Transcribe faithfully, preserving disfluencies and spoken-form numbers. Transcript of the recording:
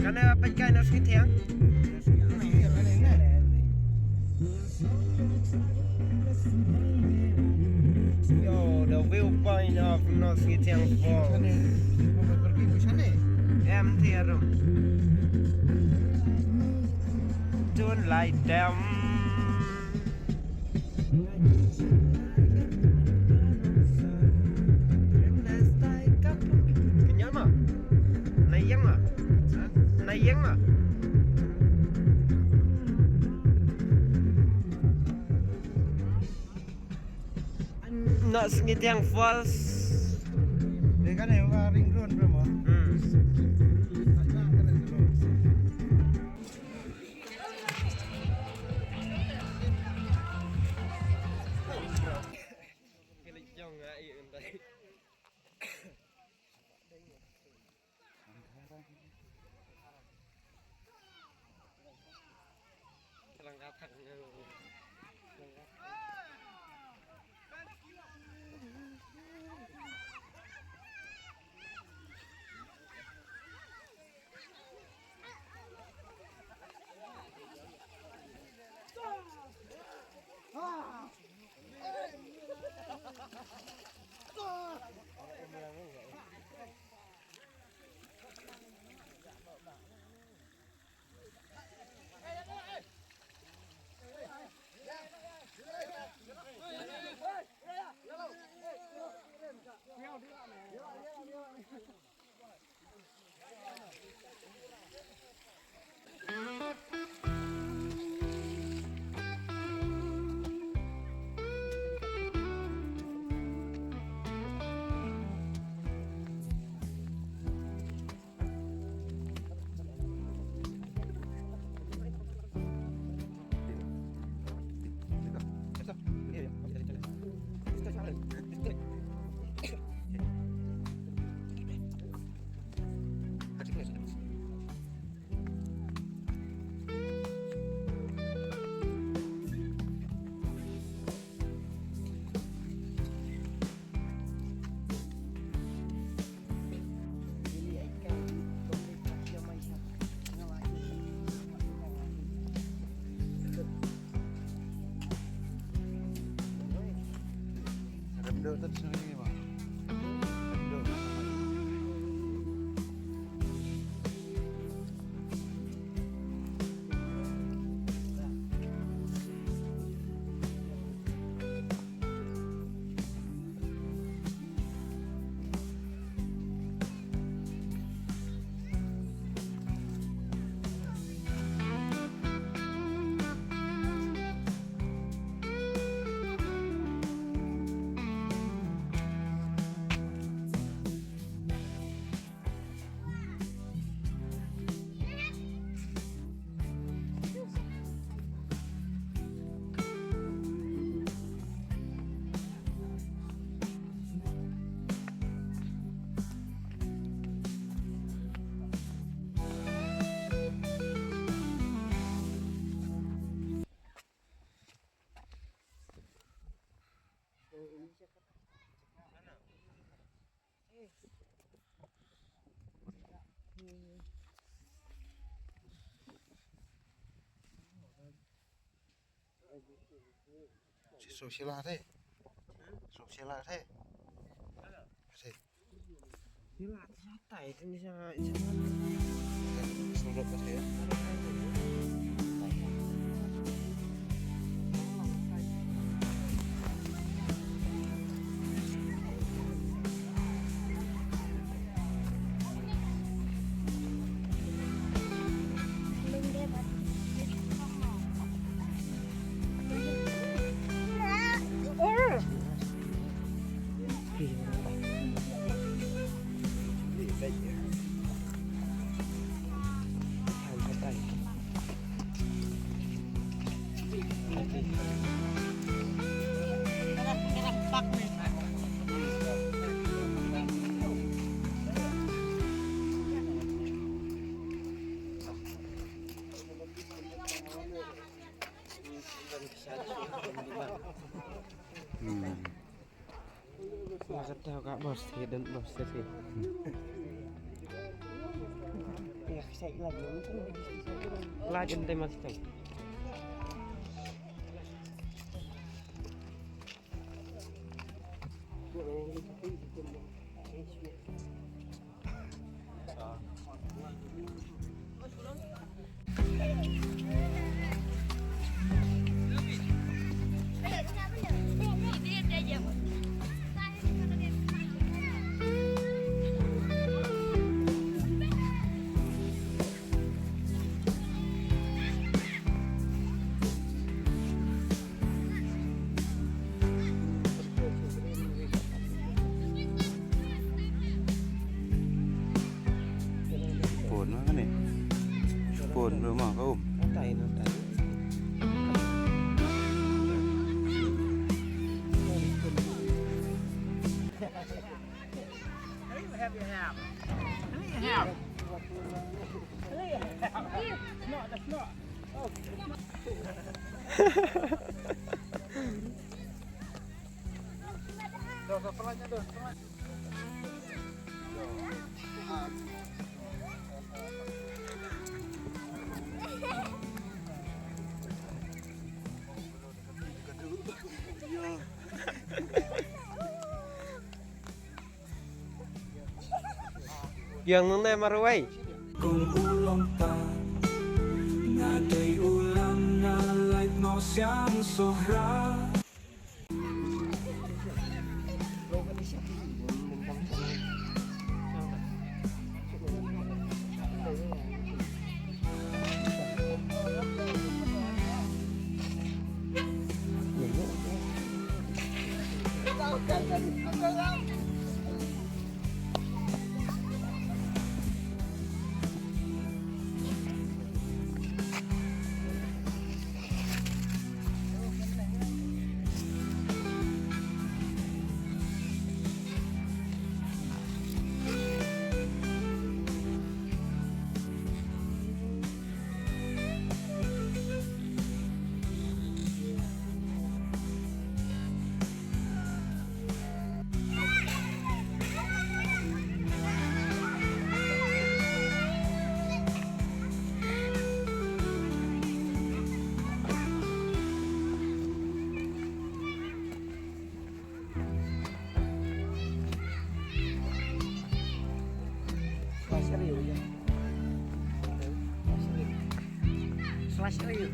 Kane peit kai Nongsngewthiang. Yo, the viewpoint of Nongsngewthiang Falls. Em thiarum. Don't like them. Kenyal ma? Na ïeng ma? Na ïeng ma? Nongsngewthiang Falls. Dei kane ka ring road bro mo. Hmm. Shisha shisha te. Shisha shisha te. Te. Hmm. Nga kata ka bos te dan bos te. Ya, Lagi nanti masih tahu. Pun mah kan ni? Pun rumah kau. Natai, natai. Have you have? Have you have? Have you have? It's not, that's not. Yang nang dei marwei. Kum u long ta nga dei u lam nga lait mo siang sohra. Slasher you. Slasher you.